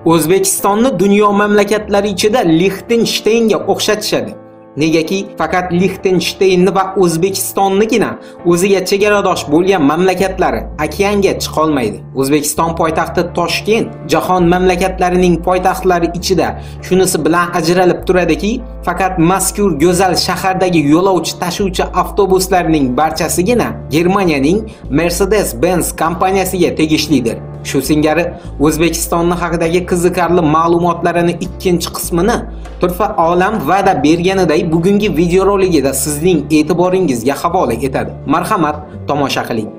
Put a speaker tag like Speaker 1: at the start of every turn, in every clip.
Speaker 1: O'zbekistonni dunyo mamlakatlari ichida Lixtenshteynga o'xshatishadi. Negaki faqat Lixtenshteynni va O'zbekistonnigina o'ziga chegaradosh bo'lgan mamlakatlari okeanga chiqolmaydi. O'zbekiston poytaxti Toshkent jahon mamlakatlarining poytaxtlari ichida shunisi bilan ajralib turadiki, faqat mazkur go'zal shahardagi yo'lovchi tashuvchi avtobuslarning barchasigina Germaniyaning Mercedes-Benz kompaniyasiga tegishlidir. Shu singari O'zbekistonni haqidagi qiziqarli ma'lumotlarini ikkinchi qismini Turfa Olam va'da berganiday bugungi videorolikida sizning e'tiboringizga havola etadi. Marhamat, tomosha qiling.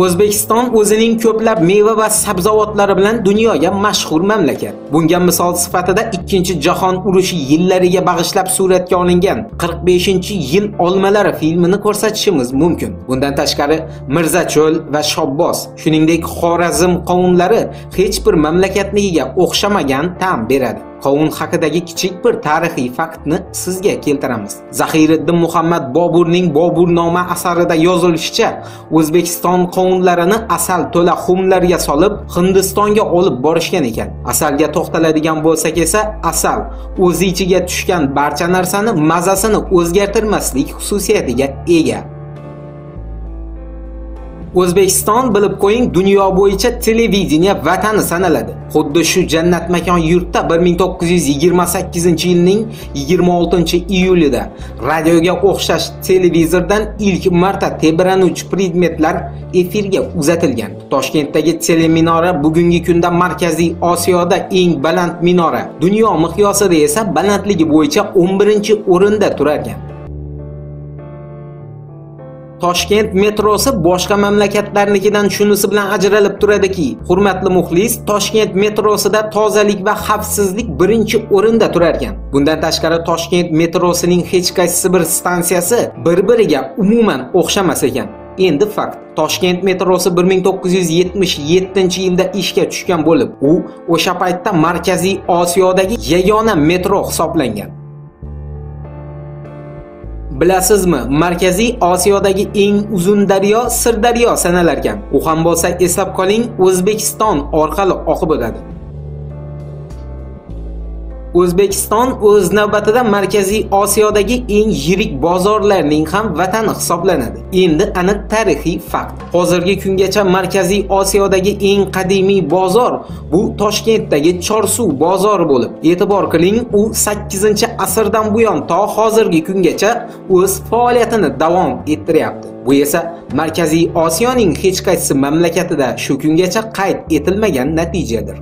Speaker 1: O'zbekiston o'zining ko'plab meva va sabzavotlari bilan dunyoga mashhur mamlakat. Bunga misol sifatida 2-jahon urushi yillariga bag'ishlab suratga olingan 45-yil olmalari filmini ko'rsatishimiz mumkin. Bundan tashqari Mirzacho'l va Shobbos, shuningdek Xorazm qovunlari hech bir mamlakatnikiga o'xshamagan ta'm beradi. Qovun haqidagi kichik bir tarixiy faktni sizga keltiramiz. Zahiriddin Muhammad Boburning Boburnoma asarida yozilishicha, O'zbekiston qovunlarini asal to'la xumlarga solib, Hindistonga olib borishgan ekan. Asalga to'xtaladigan bo'lsak esa, asal o'z ichiga tushgan barcha narsani mazasini o'zgartirmaslik xususiyatiga ega. O'zbekiston, bilib qo'ying, dunyo bo'yicha televideniya vatani sanaladi. Xuddi shu jannat makon yurtda 1928-yilning 26-iyulida radioga o'xshash televizordan ilk marta tebranuvchi predmetlar efirga uzatilgan. Toshkentdagi teleminora bugungi kunda Markaziy Osiyoda eng baland minora, dunyo miqyosida esa balandligi bo'yicha 11-o'rinda turar ekan. Toshkent metrosi boshqa mamlakatlarnikidan shunisi bilan ajralib turadiki, hurmatli muxlis, Toshkent metrosida tozalik va xavfsizlik birinchi o'rinda turar ekan. Bundan tashqari Toshkent metrosining hech qaysi bir stansiyasi bir-biriga umuman o'xshamas ekan. Endi fakt, Toshkent metrosi 1977-yilda ishga tushgan bo'lib, u o'sha paytda Markaziy Osiyodagi yagona metro hisoblangan. Bilasizmi, Markaziy Osiyodagi eng uzun daryo Sirdaryo sanalar ekan. U ham bo'lsa, eslab qoling, O'zbekiston orqali oqib o'tadi. O'zbekiston o'z navbatida Markaziy Osiyodagi eng yirik bozorlarning ham vatani hisoblanadi. Endi aniq tarixiy fakt. Hozirgi kungacha Markaziy Osiyodagi eng qadimiy bozor bu Toshkentdagi Chorsu bozori bo'lib, e'tibor qiling, u 8-asrdan buyon to hozirgi kungacha o'z faoliyatini davom ettiryapti. Bu esa Markaziy Osiyoning hech qaysi mamlakatida shu kungacha qayd etilmagan natijadir.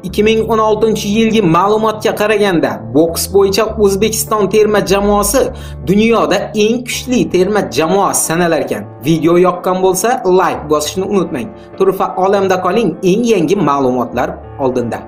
Speaker 1: 2016-yilgi ma'lumotga qaraganda, boks bo'yicha O'zbekiston terma jamoasi dunyoda eng kuchli terma jamoa sanalar ekan. Video yoqqan bo'lsa, like bosishni unutmang. Turfa olamda qoling, eng yangi ma'lumotlar oldinda.